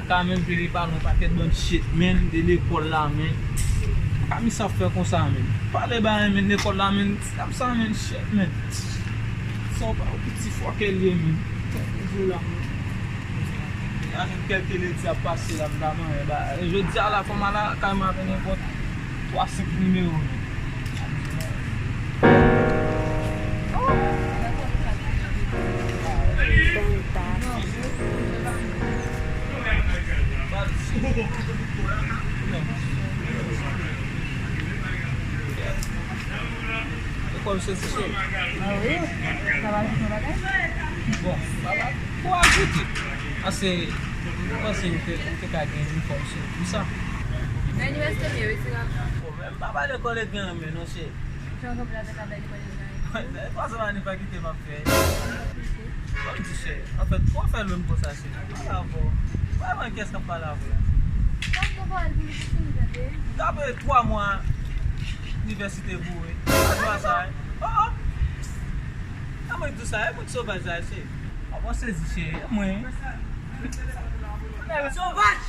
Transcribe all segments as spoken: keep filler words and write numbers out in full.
Sa menm, pede pa nan pakèt bann shit, menm, de lekòl la, menm. Pa mi sa fè konsa, menm. Pale bagay, menm, lekòl la, menm, ti dam sa, menm, shit, menm. Sa w pa ou piti fò ke l ye, menm. Toujou la, menm. Avèk kèlke ledi ap pase la, m ta manyen bagay. Jodi a la, fò m al lakay mwen avè nenpòt twa senk nimewo, menm. Lekòl se ti cheri. Ah wi? Sa va ajoute bagay? Bon, papa, pou ajoute. Ase, mwen panse ou te, ou te ka gen yon fòm sou, pou sa. Nan inivèsite m ye, wi, se la. Bon, men m pa ba lekòl e gen anmen non, cheri. Jan w kanpe la, te ka bay lekòl e gen anmen. Twa zan ane pa kite m ap fè. Ban m di, cheri, anfèt, pou w fè loun konsa, cheri, m pale avè w. Pa ban kyès k ap pale avè w la. Sa m te pale pou li pou fini, tande. Gabe twa mwa inivèsite boure. Pa jwa sa, wi. Oh, oh. Kòman w di sa, e moun sovaj sa, cheri? Papa sezi, cheri, e mwen. Sovaj!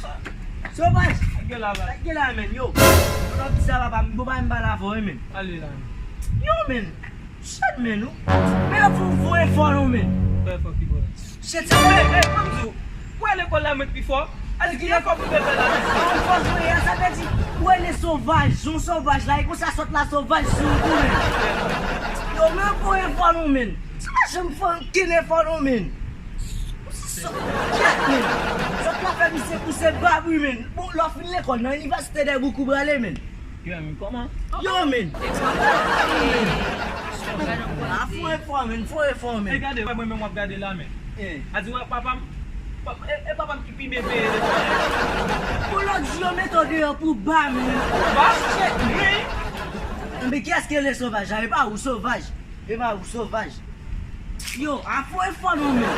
Sovaj! Sa k gen la, baz? Sa k gen la, menm, yo? Pou nou di sa, papa, m bon, pa m pale avè w, wi, menm. Ale la, menm. Yo, menm. Shit, menm, ou. Men yo fout voye fò, non, menm. Voye fò ki bò la? Shit, sa, menm, menm, ban m di w. Ou wè lekòl la mèt pi fò? Ase ki efò pou te fè la, menm? An fò jwe a, sa vle di, ou wè le sovaj, jan sovaj la, e konsa sòt la sovaj sou ou tou, menm. Yo, men pou efò nou, menm. Sa pa janm fè ankenn efò non, menm. Sòt, kèt, menm. Sòt la fè misye pouse bab, wi, menm. Bon, lè w fin lekòl, nan inivèsite dèyè bouk ou prale, menm. Yo, menm, kòman? Yo, menm. A, fò efò, menm, fò efò, menm. E gade, wè mwen menm w ap gade la, menm. Eh. A di, wè, papa m, papa, e, e papa m ki pi byen peye lekòl. Pou lòt jou, yo mete w deyò pou ba, menm. Pou ba? Shit, menm. Enben, kiyès ki rele sovaj la? E pa ou, sovaj. E pa ou, sovaj. Yo, a fò e fò non, menm.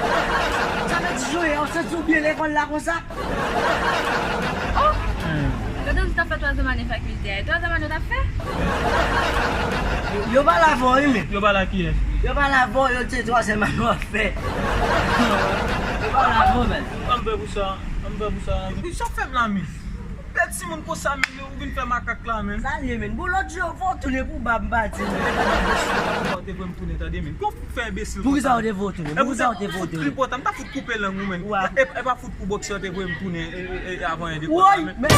Sa vle di, Joye, ou santi w byen lekòl la konsa? Oh! Gade w di t ap fè twazyèm ane fakilte a. E twazyèm ane w t ap fè? Yo pale avè w, wi, menm. Yo pale a kiyès? Yo pale avè w, yo di se twazyèm ane w ap fè. Yo pale avè w, menm. Ann fè pou sa, ann fè pou sa. Sa w fè m la, menm? Bèl timoun konsa, menm, ou vin fè makak la, menm. Sa l ye, menm? Bon, lòt jou, fò w tounen pou ba m pati, menm. Ou te voye m tounen, tande, menm. Kòman w fè enbesil konsa, menm? Poukisa w te voye w tounen? Poukisa w te voye w tounen? Tripòt, m ta fout koupe lang ou, menm. E, e pa fout pou bòksè w te voye m tounen, e, e, e, avan yè de kòd la, menm. Woy, men